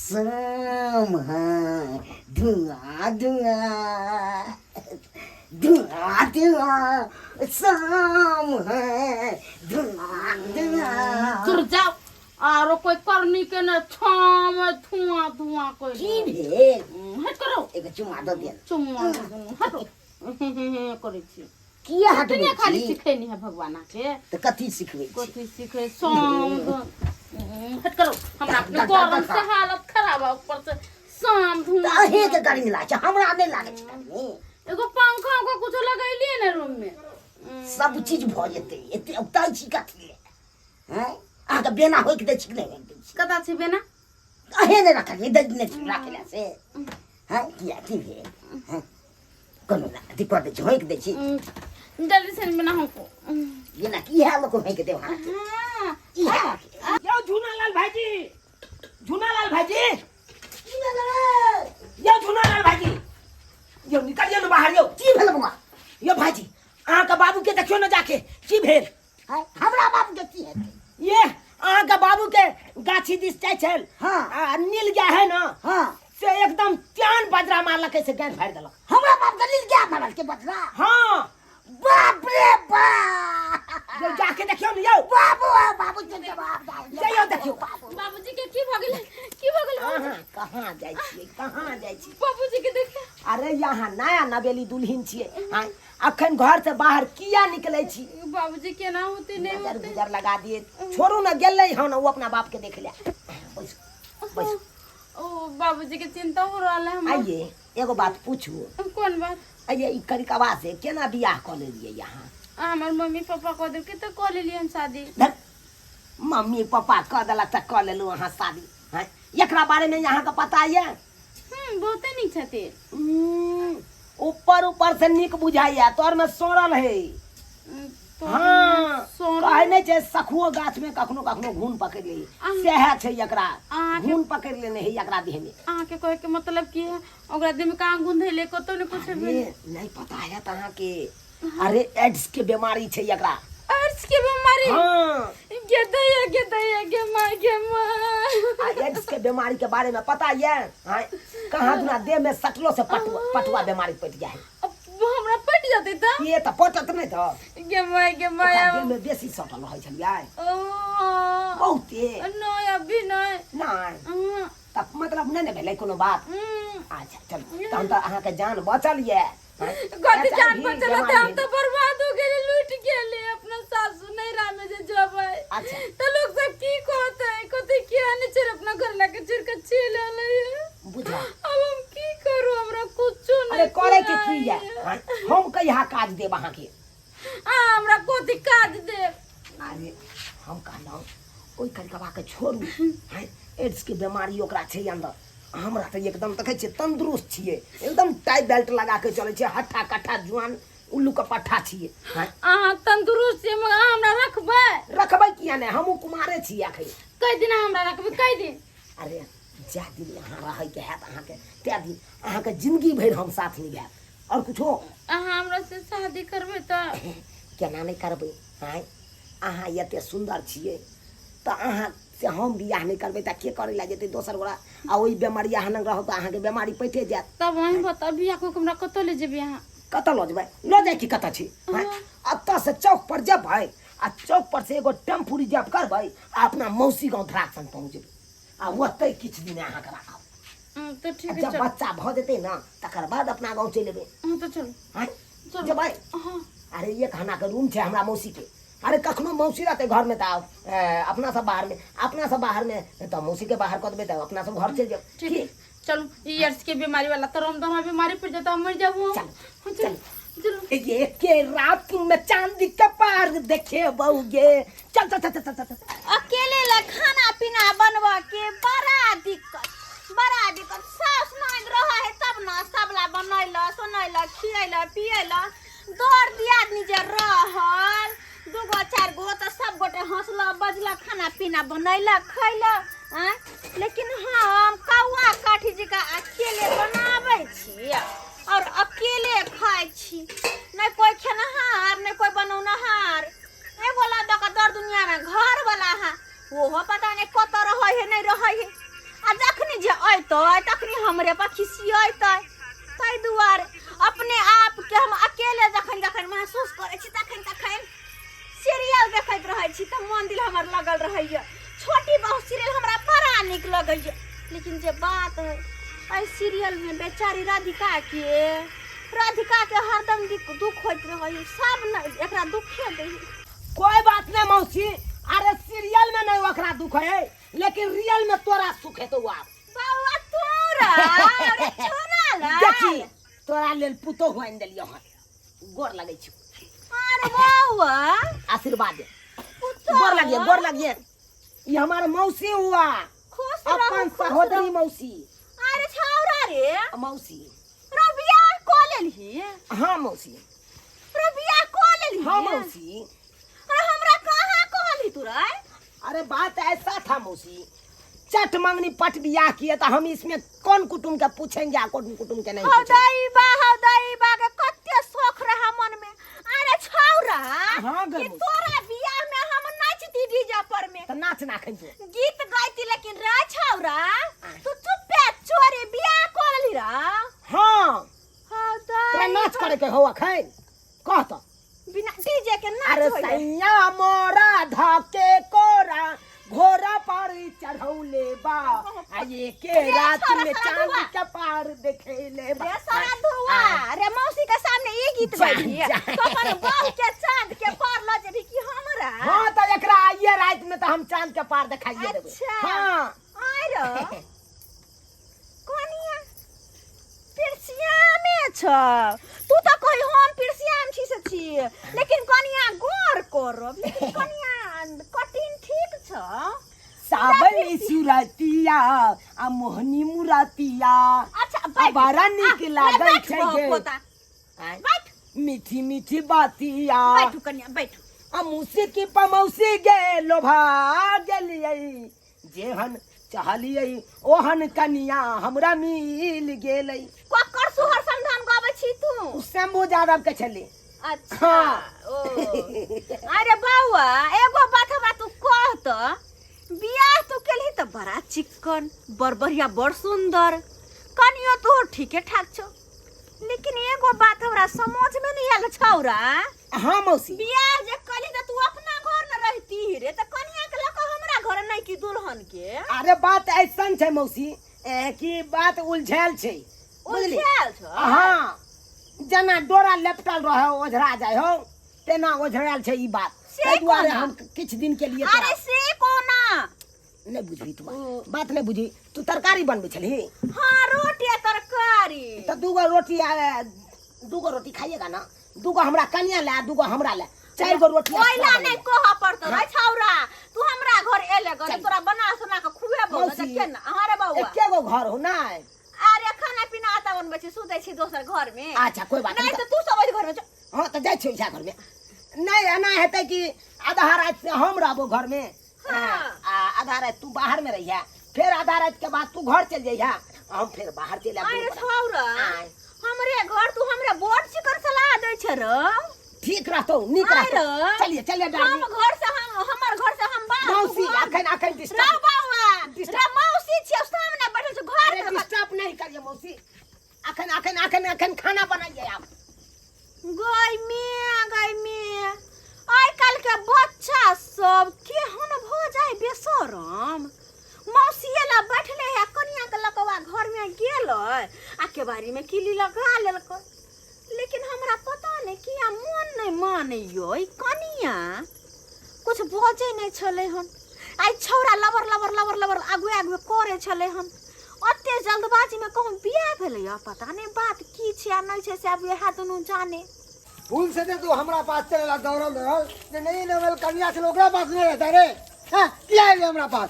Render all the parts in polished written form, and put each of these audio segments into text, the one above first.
शाम है धुआं धुआं धुआं धुआं शाम है धुआं धुआं। दूर जाओ, आरो कोई करनी के न छाम धुआं धुआं कोई की भेल? हट करो। एगो चुमा दऽ देल। चुम्मा दऽ देलहुँ, हटो। करै छी। किया हटबै दुनिया खाली छी? सिखेनी है भगवाना के। तऽ कथी सिखबै छी? कथी सिखे शाम हट करो, हमरा अपने गरम से हालत खराब है, ऊपर से शाम तऽ धुआं। अहेंके गर्मी लागै छै, हमरा नहि लागै छै गर्मी। एगो पंखा उंखा कुछो लगैलिए ने रूम में। सब चीज भऽ जेतै, एते औताइ छी कथी लए? हैं, अहाँके बेना होइक दै छी कि नहि होइक दै छी? कतऽ छै बेना? अहें नहि रखलियै, दै नहि छी राखै लए से। हैं, किया, की भेल? हैं, कोनो ना अथी कऽ दै छी, होइक दै छी। जल्दी से बेना हमको। बेना की इएह लोक होइक देब अहाँके? हाँ। इएह। यौ झूनालाल भाईजी, झूनालाल भाईजी। की भेल रे? यौ झूनालाल भाईजी, यौ निकलियौ ने बाहर यौ। की भेल बौआ? यौ भाईजी, अहाँके बाबू के देखियौ ने जाके, की भेल? है, हमरा बाबू के की हेतै? ये अहाँके बाबू के गाछी दिस जाइ छल। हाँ। आ नील गाय है ना। हाँ। से एकदम त्यान बजरा मारलक, से गाय फाड़ि देलक। हमरा बाप के नील गाय मारल के बजरा? हाँ। बाप रे बाप। यौ जाके देखियौ ने यौ। बाबू, बाबू के जवाब दे। जइयौ देखियौ। बाबूजी के की भऽ गेलै? की भऽ गेलै? अहाँ कहाँ जाइ छियै, कहाँ जाइ छियै? बाबूजी के देखियौ। अरे यहाँ नया नवेली दुल्हन छियै, आँय, अखन घर से बाहर किया निकलै छी? बाबूजी केना होते नहीं नजर होते। गुजर लगा दिए। छोड़ू ना, गेलै हन ओ अपना बाप के देख ले। बैसू बैसू। ओ बाबूजी के चिंता हो रहल है हमरा। आइए एगो बात पूछू? कोन बात? आइए ई करिकवा से केना बियाह कऽ लेलियै यहाँ? आ, हमर मम्मी पापा कह देलकै तऽ कऽ लेलियै हम शादी। धत्, मम्मी पापा कऽ देलक तऽ कऽ लेलहुँ अहाँ शादी। हैं, एकरा बारे में अहाँके पता यऽ? बहुते नीक छथिन। ऊपर ऊपर से नीक बुझाइया, तोर में सड़ल है। तो हाँ, सड़ल? कहै नहि छै सखुओ गाछ में कखनो कखनो घून पकड़ि ले, सएह छै एकरा। घून पकड़ि लेने है एकरा देह में। अहाँके कहै के मतलब की है? ओकरा देह में कहाँ घून धैले? कतौ ने कुछ भेल। अरे नहीं पता है त अहाँके, अरे एड्स के बीमारी छै एकरा। एड्स के बीमारी? हाँ। गे दैया, गे दैया, गे माँ, गे माँ। आ एड्स के बीमारी के बारे में पता ये? हाँ, कहाँ दुना देह में सटलो से पटुआ पटुआ बीमारी पटि जाए। अब हमरा पटि जेतै तऽ? ये तऽ पटत नहि तऽ। गे माँ, गे माँ। ओकरा देह में बेसी सटल रहै छलियै? ओ। बहुते? नहि, अभी नहि। नहि? हाँ। तऽ मतलब नहि ने भेलै कोनो बात? हम्म। अच्छा चलू, तहन तऽ अहाँके जान बचल ये। कथी जान बचल होतै? हम तऽ बर्बाद हो गेली, लूट गेली। अपना सासु नैहरा में जे जबै तऽ लोग सब की कहतै? कहतै किया नहि छोड़ अपना घर लाके छोड़ के चलि एलै। बुझा। अब हम की करू? हमरा कुछो अरे नहीं करे के की ये? फुराइए। आँय, हम कहिया काज देब अहाँके? आ हमरा कथी काज देब? अरे हम कहलहुँ ओहि करिकवा के छोड़ू। आँय, एड्स के बीमारी ओकरा छै अंदर। हमरा तऽ एकदम देखै छियै तंदुरुस्त छियै, एकदम टाई बेल्ट लगा के चलै छियै, हट्ठा कट्ठा जुआन उल्लू के पट्ठा छियै। आँय? अहाँ तंदुरुस्त छियै मगर अहाँ हमरा रखबै? रखबै किया नहि, हमहूँ कुमारे छियै अखन। कै दिन अहाँ हमरा रखबै, कै दिन? अरे जा दिन यहाँ रहैके हैत अहाँके तै दिन अहाँके जिंदगी भरि हम साथ निभायब, आओर कुछो? अहाँ हमरा से शादी करबै तऽ? केना नहि करबै? आँय, अहाँ एते सुन्दर छियै तऽ अहाँ से हम बियाह नहि करबै तऽ के करै लए जेतै दोसर गोरा? आ ओहि बेमारिया हनक रहब तऽ अहाँके बेमारी पैठे जायत। तब वहीं बताउ, बियाह कऽ के हमरा कतऽ ले जेबै अहाँ? कतऽ लऽ जेबै? लऽ जाइ की कतऽ छी? आँय, एतऽ से चौक पर जेबै आ चौक पर से एगो टेम्पू रिजर्व करबै आ अपना मौसी गाँव धरासन पहुँच जेबै आ ओतै किछु दिन अहाँके राखब। तऽ ठीक आ है। जब चल बच्चा भऽ जेतै ने तकर बाद अपना गाँव चलि एबै। हाँ तऽ चलू। आँय? चलू। जेबै? हाँ। अरे एक हना के रूम छै हमरा मौसी के। अरे कखनो मौसी रहतै घर में तऽ अपना सब बाहर में, अपना सब बाहर में तऽ मौसी के बाहर कऽ देबै तऽ अपना सब घर चलि जायब। ठीक की? है, चलू। ई एड्स के बीमारी वाला तो हम दोनों बीमारी पड़ जाता, हम मर जाबू। चल, हाँ, चल। चलू। ये के रात में चांदी के पार देखे बउगे। चल चल चल चल चल चल। अकेले ला खाना पीना बनवा के बड़ा दिक्कत, बड़ा दिक्कत। सास ननद रह है तब ना सबला बनैल सोनैल खियैल पियैल। दर दियादनी जे रहल दूगो चारि गो तऽ सब गोटे हँसल बजल, खाना पीना बनैल खैल। आँय, लेकिन हम कौआ काठी जकाँ अकेले बनाबै छी और अकेले खाइ छी। नहि कोइ खेनहार, नहि कोइ बनौनहार। एगो ला दऽ कऽ दर दुनियामे घर वाला है, ओहो पता नहि कतऽ रहै है नहि रहै है। आ जखनी जे अयतै तखनी हमरे पर खिसियतै। ताहि दुआरे अपने आपके हम अकेले जखन जखन महसूस करै छी तखन तखन सीरियल देखैत रहै छी, तऽ मन दिल हमर लगल रहैए। छोटी बहू सीरियल हमरा बड़ा नीक लगैए, लेकिन जे बात है एहि सीरियलमे बेचारी राधिका के, राधिका के हरदम दुख होइत रहैए, सब ने एकरा दुखे दै। कोई बात नहीं मौसी, अरे सीरियल में नहीं ओकरा दुख है, लेकिन रियल में तोरा सुख है तो आप बौआ तोरा अरे छोरा ला देखी तोरा लेल पुतोहु आनि देलियौ हन, गोर लगै छी। अरे बौआ आशीर्वाद दे। पुतोहु। गोर लगिए, गोर लगिए। ये हमार मौसी हुआ, खुश रहो, अपन खुश सहोदरी रहो। मौसी। अरे छौरा रे मौसी, रो बियाह कऽ लेलही? हाँ मौसी। रो बियाह कऽ लेलही? हाँ मौसी। अरे हमरा कहाँ कहलही तू रे? अरे बात ऐसा था मौसी, चट मंगनी पट बियाह किए तो हम इसमें कौन कुटुम के पूछेंगे आ कौन कुटुम के नहीं हौ पूछेंगे। दाई बा, हौ दाई बा के कते शौक रहा मन में। अरे छौरा, हाँ गै कि मौसी। तोरा बियाह में हम नाचती डीजे पर में, तो नाच ना खन तू गीत गायती, लेकिन रे छौरा तू चुप्पे चोरी बियाह कर लेलही रा? हाँ। हौ तोरा दाई नाच करे के हौ अखन कह तो बिना डीजे के नाच अरे होइले। सैया मोरा धके कोरा घोड़ा पर चढ़ौले बा, आ ये के रे रात छोरा में सारा चांद धुआ। के पार देखेले बा। रे सारा धुआ रे, मौसी के सामने ये गीत जा, गइली जा। तो अपन बहू के चांद के पार ल जेबी कि हमरा? हाँ तो एकरा आइए रात में तो हम चांद के पार देखाइए देबै। अच्छा। हाँ। आइ रो कनिया पिरसियामे छ, तू तऽ कही हम पिरसियाम छी से छी, लेकिन कनिया गौर करब, लेकिन कनिया कटिन ठीक छ। साबली सुरतिया आ मोहनी मुरतिया। अच्छा बैठ। बड़ा नीक आ, लागै बैठ छै बहू गे। पोता। आँय? बैठ। मीठी मीठी बातिया। बैठू कनिया बैठू। आ मौसी की पमौसी गे लोभा गेलियै, जेहन चाहलियै ओहन कनिया हमरा मिल गेलै। ककर सोहर समधान गाबै छी तू? उ शंभू यादव के छलै। अच्छा। हाँ। ओ अरे बौआ एगो बात हमरा तू कह त, बियाह तू केलही त बड़ा चिक्कन, बड़ बढ़िया, बड़ सुंदर, कनियो तो ठीके ठाक छौ, लेकिन एगो बात हमरा समझ में नहीं आयल छौरा। हाँ मौसी। बियाह जे कली त तू अपना घर न रहती रे, त कनिया के लक हमरा घर नहीं की दुल्हन के? अरे बात ऐसन छै मौसी, कि बात उलझल छै। बुझली? उलझल छौ? हाँ, जेना डोरा लपटल रहे ओझरा जाय हो तेना ओझरायल छै ई बात। से ताहि दुआरे कोना? हम किछु दिन के लिए अरे तोरा- से कोना? नहीं बुझबी तू बात, नहीं बुझी तू। तरकारी बनबै छलही? हाँ रोटी आ तरकारी। तऽ दूगो रोटी आ दूगो रोटी खाइएगा ना, दूगो हमरा कनिया ले आ दूगो हमरा ले, चारि गो रोटी ओइला extra नहीं बनेबै। कह पड़तो रे छौरा, तू हमरा घर एले गन चल। तोरा बना सुना के खुएबो त मौसी, केना? हाँ रे बौआ। एके गो घर हो ना? अरे खाना पीना आता बनबै छी, सुतै छी दोसर घर में। अच्छा कोई बात नहीं नहीं। तो तू सब ओहि घर में जो। हाँ तो जाइ छी ओझा घर में। नहीं एना हेतै कि आधा रात से हम रहबो घर में। हाँ। आ आधा रात तू बाहर में रहिया, फिर आधा रात के बाद तू घर चल जइहा, हम फिर बाहर चलि आबि। अरे छौरा, आय। हमरे घर तू हमरे बोर्ड चिकन सलाह दै छ रे। ठीक रहतौ, नीक आय रहतौ। रे। चलिए चलिए हम डार्लिंग। घर से हम हमर घर से हम बाहर, तू मौसी घर। अखन अखन रे डिस्टर्ब बौआ, डिस्टर्ब। रे मौसी छियौ सामने बैठल छौ घर अरे में। डिस्टर्ब नहीं करिए मौसी, अखन अखन अखन अखन खाना बनाइए आप। गय में गय में आइ काल्हि के बच्चा सब केहन भऽ जाय बेशरम। मौसिए लग बैठले है, कनिया के लकवा घर में गेलै आ केबाड़ी में किली लगा लेलकै, लेकिन हमरा पता नहि किया मन नहि मानैयो। ई कनिया कुछ बजै नहि छलै हन, आइ छौड़ा लबर लबर लबर लबर आगुए आगुए करै छलै हन। ओते जल्दबाजी में कहूँ बियाह भेलै, पता नहि बात की छै आ नहि छै से आब वएह दुनू जाने। भूल से तू हमरा पास चलेला दौड़ल दौड़ल जे नहीं नवल कन्या छल ओकरा पास नहीं रहता रे। हाँ किया एले हमरा पास?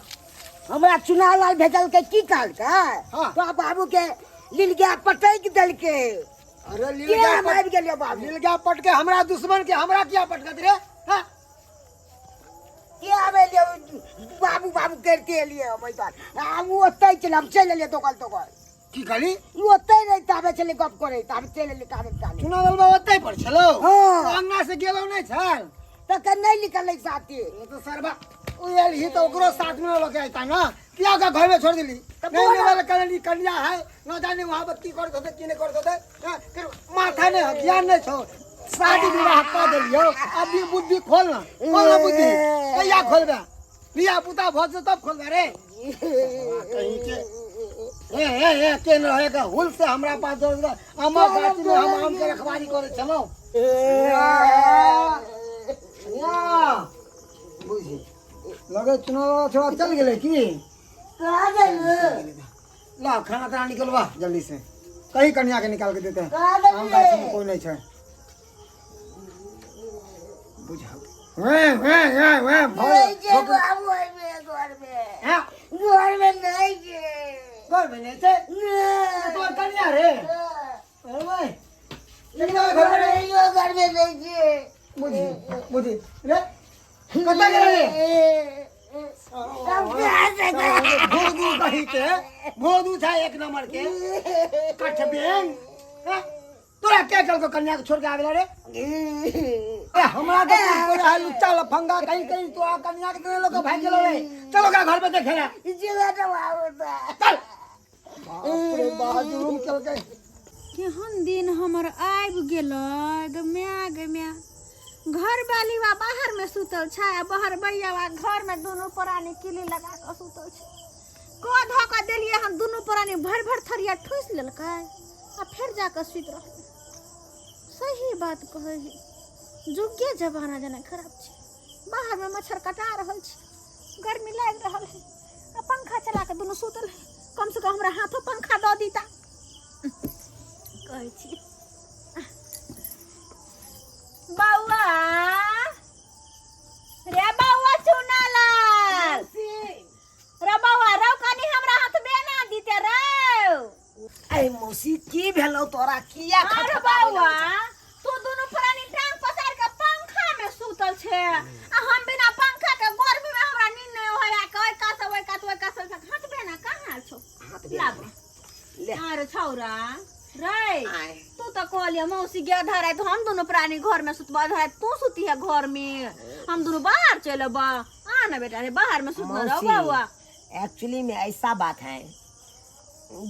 हमरा चुनाव लाल भेजलकै, की कहलकै? हाँ। तो बाबू के लील गया पटकि देलकै। अरे लील के गया हम आबि गेलियो बाबू? लील गया पटके हमरा दुश्मन के हमरा किया पटकत रे? हाँ के आबे लियो बाबू बाबू करते एलियै हम एहि आ ओ ओतै छलै, हम चलि एलियै दोगल दोगल। की कहली? ई ओतै रही ताबे छलै गप करै, ताबे चलि एलियै ताबे ताबे। चुनाव लाल बाबा ओतै पर छलो? हाँ। अंगना से गेलो नहीं छल? तखन नहि निकललै साथे। ओ तो सरबा ओ एल ही तो ओकरो साथ में लके आइता ना, किया ओकरा घर में छोड़ देली नहीं लेवल करली कन्या है न जाने वहाँ पर की करत होते की नहीं करत होते हाँ, फिर माथा नहीं हो ज्ञान नहीं छो शादी विवाह कर देलियो अभी बुद्धि खोल ना खोल ना बुद्धि कहिया खोलबे धिया पुता भऽ जेतौ तब खोलबे रे कहीं के ए ए ए के न रहे के हुल से हमरा पास दौड़ गेल आमा गाछी में हम आम के रखवारी करे छलहुँ बुझी लगे चुनाव छोड़ा चल गेलै की कहाँ गेलू ला खाना ताना निकलवा जल्दी से कहीं कन्या के निकाल के देते हैं कहाँ गेलू आम गाछी में कोई नहीं है बुझा वे वे वे वे नहीं भर छै बाबू एहिमे घरमे हैं घरमे नहीं छै घर में नहीं छे नहीं। तोर कन्या रे अरे भाई लेकिन घर में नहीं। यो घरमे नहीं छै बुझी बुझी रे कतऽ गेलै रे सब कहाँ से गए? भोदू कही के भोदू था एक नंबर के कठबेंग हैं? तोरा के कल कन्या के छोड़ के आवेला रे ए हमरा तो तोरा है लुच्चा लफंगा कहीं कहीं तोरा कन्या के तेरे लोग भाग गेलो रे चलो का घर पे देखे रे जीवा तो बाबू था चल बाप रे बाप जुलुम चल गए केहन दिन हमर आबि गेलै गे माय गे माय घर वाली बा बाहर में सुतल छै आ बाहर भैया बा घर में दुनू प्राणी किली लगा कऽ सुतल छै कऽ धऽ कऽ देलियै हन दुनू प्राणी भरि भरि थरिया ठूसि लेलकै आ फेर जा कऽ सुति रहलै सही बात कहै है जुगे जमाना जेना खराब छै बाहर में मच्छर कटा रहल छै गर्मी लागि रहल है आ पंखा चला कऽ दुनू सुतल है कम से कम हमरा हाथो पंखा दऽ दीता कहै छी बौआ रे बौआ चुना लाल रे बौआ रौ कनी हमरा हाथ बेना दीते रौ अरे मौसी की भेलौ तोरा किया अरे बौआ तू दुनू प्राणी टांग पसार के पंखा में सुतल छे आ हम बिना पंखा के गर्मी में हमरा नींद नहीं होया के ओइ कात ओइ कात ओइ कात ओइ कात हाथ बेना कहाँ छौ हाथ बेना लाब ले अरे छौरा रे आय तू तो कहलिए मौसी गे आधा रात हम दोनों प्राणी घर में सुतबा आधा रात तू सुती है घर में हम दोनों बाहर चल अबा आ ना बेटा रे बाहर में सुतना रहो मौसी बउआ एक्चुअली में ऐसा बात है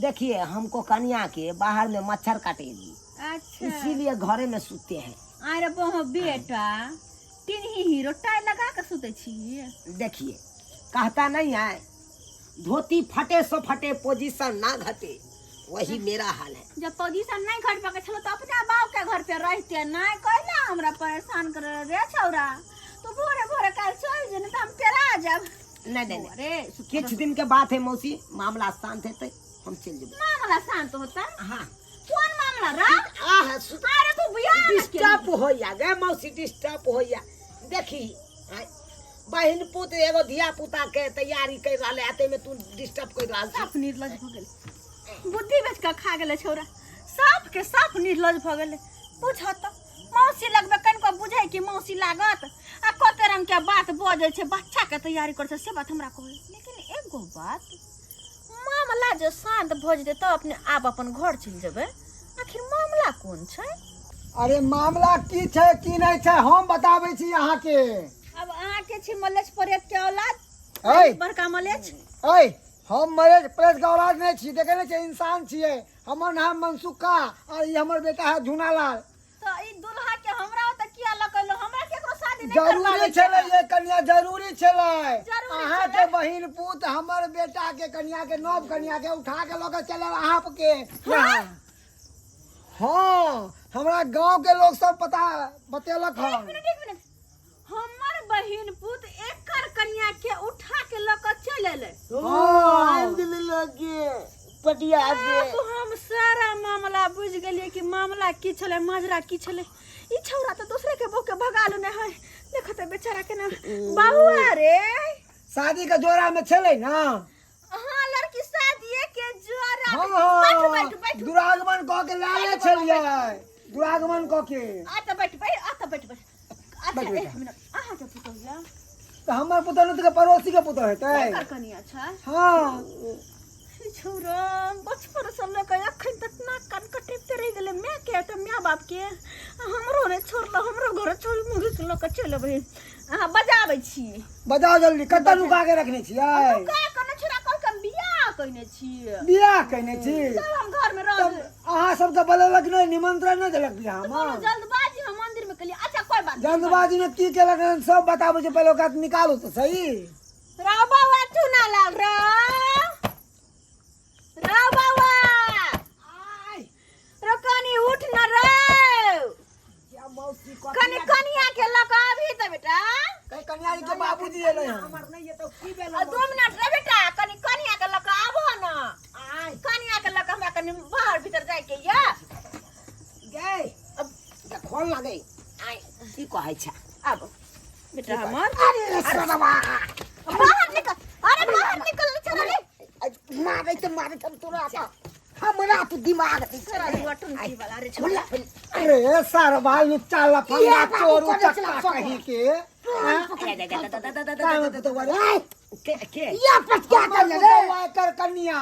देखिए हमको कन्या के बाहर में मच्छर काटेगी अच्छा इसीलिए घरे में सूते हैं अरे बहु बेटा तीन ही हीरो टाई लगा के सुते छी देखिए कहता नहीं है धोती फटे सो फटे पोजीशन ना घटे वही मेरा हाल है जब पोजीशन नहीं घट पके छलो तो अपना बाप के घर पे रहते नहीं कहला हमरा परेशान कर रे छौरा तू भोरे भोरे काल चल जे नहीं तो हम पेरा जाब नहीं नहीं नहीं अरे किछ दिन के बात है मौसी मामला शांत है तो हम चल जेबे मामला शांत होता हाँ कौन मामला रा आह अरे तू बियाह ना केली। डिस्टर्ब होइया गे मौसी डिस्टर्ब होइया देखी आय, बहिन पुत एगो धिया पुता के तैयारी कर रहले है में तू डिस्टर्ब कर रहल छी साफ निर्लज भऽ गेलै बुद्धि बेच कऽ खा गेलै छौरा साफ के साफ निर्लज भऽ गेलै पूछऽ तऽ मौसी लगबे कनिको बुझै कि मौसी लागत आ कते रंग के बात बजै छै बच्चा के तैयारी करै छै से बात हमरा कहै लेकिन एगो बात मामला जे शांत भऽ जेतै तऽ अपने आप अपन घर चलि जेबै आखिर मामला कोन छै अरे मामला की छै की नहि छै हम बताबै छी अहाँके अब अहाँके छी मलेच्छ प्रेत के औलाद ऐ बड़का मलेच्छ ऐ हम मरेज प्रेत के औलाद नहि छी देखे नहि छियै इंसान छियै हमर नाम मनसुखा आ ई हमर बेटा है झुनालाल तऽ ई दुल्हा के हमरा ओतऽ किया लऽ के एलहुँ हमरा केकरो शादी नहि जरूरी करबाबै छलै ये कन्या जरूरी छलै जरूरी अहाँके बहिन पूत हमर बेटा के कन्या के नव कन्या के उठा के लऽ के चलल अहाँ के हाँ हमरा गांव के लोग सब पता बतेलक एक हन मिनट एक मिनट हमर बहिन पुत एकर कन्या के उठा के लऽ के चलि एलै हाँ। आबि गेलै लगे पटिया से आब हम सारा मामला बुझि गेलियै कि मामला की छलै माजरा की छलै ई छौड़ा तऽ दोसरे के बहू के भगा लेने है देखो तऽ बेचारा केना बाबू रे शादी के जोड़ा में छलै ना हाँ लड़की शादीए के जोड़ा हाँ में- हाँ बैठू बैठू बैठू दुरागमन कऽ के लाले छलियै दुरागमन कऽ के आ तऽ बैठ बैठ आ तऽ बैठ बैठ अच्छा बैठ, एक बैठ। मिनट अहाँ के पुतोह यऽ तऽ हमर पुतहु तऽ पड़ोसी के पुतहु हेतै एकर कनिया छै हाँ छौरा बचपन से लऽ कऽ अखन तक नाक कान कटेते रहि गेलै माय के तऽ माय बाप के आ हमरो नहि छोड़लो हमरो घर छोड़ मुँह के लऽ कऽ चलि अबै अहाँ बजाबै छी बजाओ जल्दी कतऽ नुका के रखने छियै नुका कऽ नहि छोड़ा कहलकै कइने छी। बियाह कयने छी? तब हम घर में रह तब अहाँ सबके बोलेलक नहि, निमंत्रण नहि देलक बियाह कोनो मे? जल्दबाजी हम मंदिर में केलिए। अच्छा कोई बात नहीं। जल्दबाजी में की केलक हन, सब बताबै छै, पहिले ओकरा निकालू तऽ सही। राव बाबा, चुना लाल राव, राव बाबा रो, कनी उठ न रो, कनी कनिया के लऽ कऽ आबही तऽ बेटा। कहीं कन्या जी के बाबूजी एलै हन। हमर नहि एतौ की भेल? आ 2 मिनट रे बेटा, कनी कनिया के लऽ कऽ आबहो न, कनिया के लऽ कऽ हमरा कनी बाहर भीतर जाय के ये। गै, अब तऽ खोल लागै आइ, की कहै छै? आबो बेटा हमर। अरे सरवा। बाहर निकल, अरे बाहर निकल, चल रे। मारै तऽ मारै हम तोरा तऽ, हमरा तू दिमाग दै छै। तोरा दुआ टुनकी वाला रे बोला। छोड़ा। अरे सरवा, लुच्चा लफंगा, ये बाबू चोर कोने उचक्का चला सको। कहीं के काय होते तो आय, के या पचका कर ले रे। कर कन्या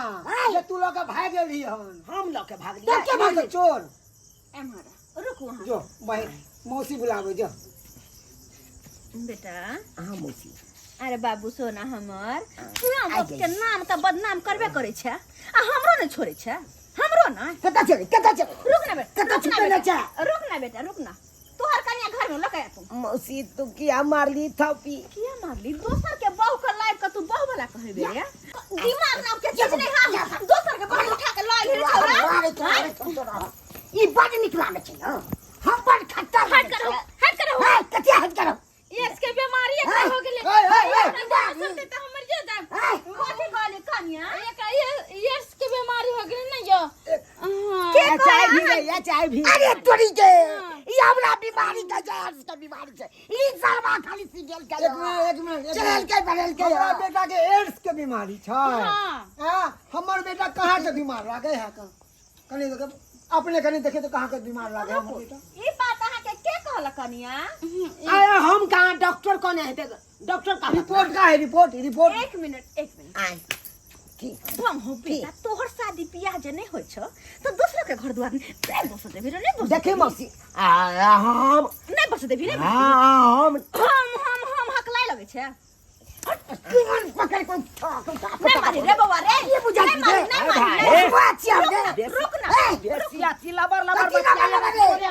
जे तू लऽ के भागि गेलही हन। हम लऽ के भागलियै? तो के भागल चोर? एम्हर रुकू अहाँ। जो बहिन, मौसी बुलाबै जो। बेटा। अहाँ मौसी। अरे बाबू सोना हमर, पूरा बाप के नाम तऽ बदनाम करबे करै छै आ हमरो नहि छोड़ै छै, हमरो ना। कतऽ चले, कतऽ चले? रुक ना बेटा। कतऽ रुक ना छुपे बेटा, छै? रुक ना बेटा, रुक ना, तोहर कनिया घर में लके तू। मौसी, तू किया मारली थपी? किया मारली? दोसर के बहू के लाइव के तू बहू वाला कहबे रे? दिमाग नाम के चीज नहीं। हां, दोसर के बहू उठा के लाइल रे छौरा। मारे के मारे के तोरा। ई बड नीक लागै छै ने, हम बड खट्टा हट लागै करो। छै। हट करो। हाय, कतिया हट करो। एड्स के बीमारी एकरा हो गेलै। ए, ए, ए। सुनते तऽ हमर जे जाब। हाय। कथी कहली कनिया? एकरा एड्स के बीमारी हो गेलै ने यो। हाँ। के या चाय कहला? भी रे, या चाय भी। अरे तोरी के, ई हमरा बीमारी के छै, एड्स के बीमारी छै। ई सरवा खाली सिगल के एक मिनट, एक मिनट, एक चलल मिनट। के बनल के। हमरा बेटा के एड्स के बीमारी छै? हाँ। हाँ, हमर बेटा कहाँ के बीमार लागे है? कहाँ कनी देखे अपने, कनी देखे तो कहाँ के बीमार लागे है हमर बेटा? ई बात अहाँ के के कहला कनिया? अरे हम कहाँ डॉक्टर कोने हेतै, डॉक्टर कहाँ? रिपोर्ट का है, रिपोर्ट, रिपोर्ट। एक मिनट, एक मिनट। आय की? बम हो बेटा, तोहर शादी बियाह जे नहीं होइ छौ तऽ दोसर के घर द्वार नहीं बस देबी रे, नहीं बस। देखी मौसी, आ हम नहीं बस देबी रे। हाँ, हम हम हकलाय लगै छै। कोन पकड़ को नहीं मारी रे बौआ रे। ये बुझा नहीं मारी, नहीं मारी रे। ए, बात यार दे। रुक ना। ए, बेसी अथी लबर लबर कथी लबर लबर रे?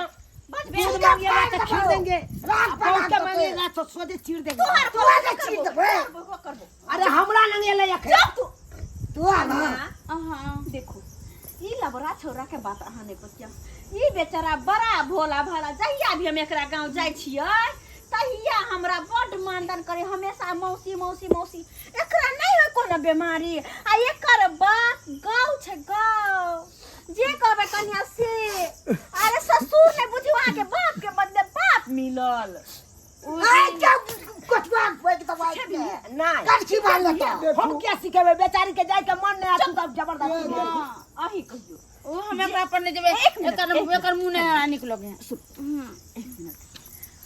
बस बे। दूध मांगिएगा तो खीर देंगे। राग पर बहुत राग के मांगिएगा तो सोझे चीर देंगे। तोहर तू आगे चीर देबै। करबो करबो। अरे हमरा लंग एलै अखन। चुप तू। तू आ ना। हाँ। देखो, ई लबरा छौरा के बात अहाँ नहीं बतिया। ई बेचारा बड़ा भोला भाला। जहिया भी हम एकरा गांव जाइ छियै तहिया हमरा बड्ड मानदान करे, हमेशा मौसी मौसी मौसी। एकरा नहीं है कोनो बीमारी आ एकर बाप गाँव छै गाँव, जे कहबै कन्या से। अरे ससुर ने बुझियो, अहाँके बाप के बदले बाप मिलल। आय क्या कछुआ बैठ के बात नहीं। करछी मार लेता। हम क्या सिखेबै बेचारी के? जाय के मन नहीं आतू तब जबरदस्ती। हाँ। अही कहियो। ओ हम एकरा पर नहीं जेबै। एक मिनट, एकर एक मिनट। एकर मुँह नहीं निक लगे। एक मिनट,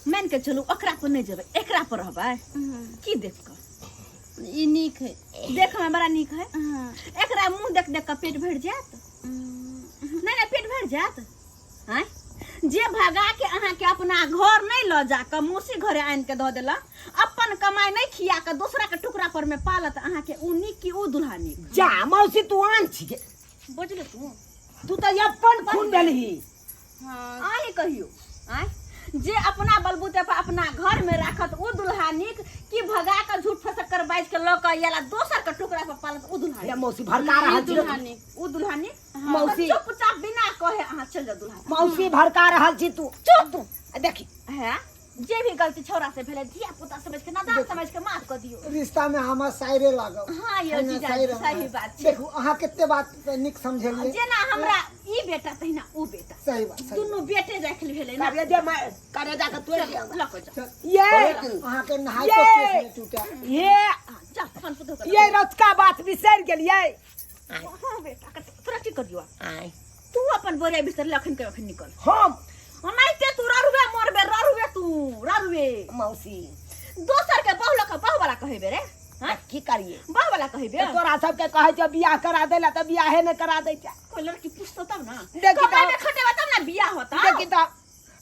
मान के चलू ओकरा पर नहीं जेबै, एकरा पर रहबै की? देख कऽ ई नीक है। देख में बड़ा नीक है। हाँ। एकरा मुंह देख देख कऽ पेट भरि जायत? नहीं नहीं, पेट भरि जायत? आँय, जे भगा के अहाँके अपना घर नहीं लऽ जा कऽ मौसी घरे आनि के दऽ देलक, अपन कमाई नहीं खिया कऽ दोसरा के टुकड़ा पर में पालत अहाँके, उ नीक कि उ दुल्हा नीक? जा मौसी, तू आन छी बुझल तू? तू तऽ अपन खून भेलही। हाँ। अहीं कहियो, आँय, जे अपना बलबूते पर अपना घर में राखत उ दुल्हा नीक कि भगा के झूठ फसक कर बाजि के लऽ के आयल दोसर के टुकड़ा पर पालत उ दुल्हा हे नीक? मौसी, भड़का रहल छी। दुल्हा नीक। उ दुल्हा नीक? मौसी। तऽ चुपचाप बिना कहे अहाँ चलि जाउ दुल्हा साथ। मौसी, भड़का रहल छी तू। चुप तू। आ देखी। है जे भी गलती छौड़ा से भेलै, धिया पुता समझ के, नादान समझ के माफ कर दियौ। रिश्ता में हमर साइरे लागब। हाँ यौ है ना, जीजा, साइरे। सही बात छै। देखू, अहाँ कते बात नीक समझेलियै। जेना हमरा ई बेटा तहिना उ बेटा। सही बात, सही। दुनू बेटे राखल भेलै ना। करेजे मार, करेजा के तोड़ दिया। लऽ कऽ जाउ। ये अहाँके नहाय ये! तो केस नहि टूटे। ये हाँ, जाउ अपन पुतहु के। ये रतका बात बिसरि गेलियै। हाँ बेटा, तोरा की कर दियौ? आय। तू अपन बोरिया बिस्तर लखन के अखन निकल। हम ओनाहिते तू ररुवे मरबे, ररुवे तू ररुवे। मौसी। दोसर के बहु लऽ कऽ बहु वाला कहबे रे? हाँ? की करिए? बहु वाला कहबे? तोरा सबके कहै छौ बियाह करा दै ला तऽ बियाहे नहि करा दै छै। कोई लड़की पूछतो तब ना। देखी तऽ- कमाइबे खटेबे तब ना बियाह होता। देखी तऽ,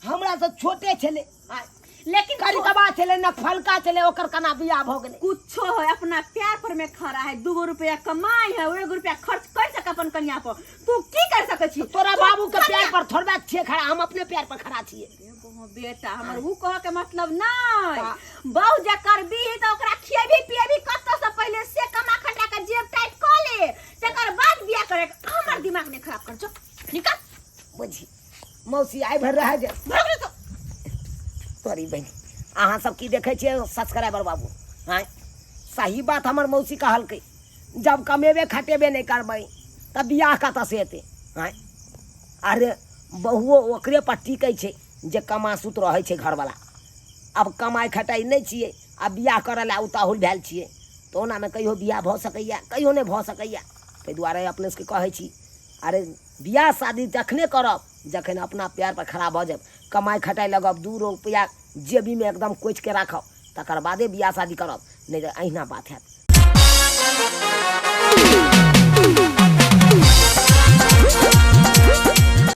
हमरा से छोटे छलै। आय। लेकिन करिकबा छलै न फलका छलै ओकर केना बियाह भऽ गेलै कुछो है अपना प्यार पर में खड़ा है दूगो रुपया कमाई है एगो रुपया खर्च कर सके अपन कन्या पर तू की कर सके छी तोरा तू बाबू के कन्या- प्यार पर थोड़बे छियै खड़ा हम अपने प्यार पर खड़ा छियै एगो बेटा हमर ऊ कह के मतलब नहीं बहु जे करबी त ओकरा खिएबी पिएबी कत से पहले से कमा खटा के जेब टाइट क ले तकर बाद बियाह करे के। हमर दिमाग ने खराब कर जो निकल बुझी मौसी आइ भरि रहै जे भाग रे तो तोरी बहिन अहाँ सब की देखै छियै सब्सक्राइबर बाबू आँय सही बात हमर मौसी कहलकै जब कमेबे खटेबे नहि करबै तऽ बियाह कतऽसँ हेतै आँय अरे बहुओ ओकरे पर टिकै छै जे कमासुत रहै छै घरवला आब कमाइ खटाइ नहि छियै आ बियाह करऽ लए उताहुल भेल छियै तऽ ओनामे कहियो बियाह भऽ सकैए कहियो नहि भऽ सकैए ताहि दुआरे अपने सबके कहै छी अरे बियाह शादी तखने करब जखन अपना पैर पर खड़ा भऽ जायब कमाइ खटाइ लगब दू रुपैआ जेबीमे एकदम कोचिके राखब तकर बादे बियाह शादी करब नहि तऽ अहिना बात हैत।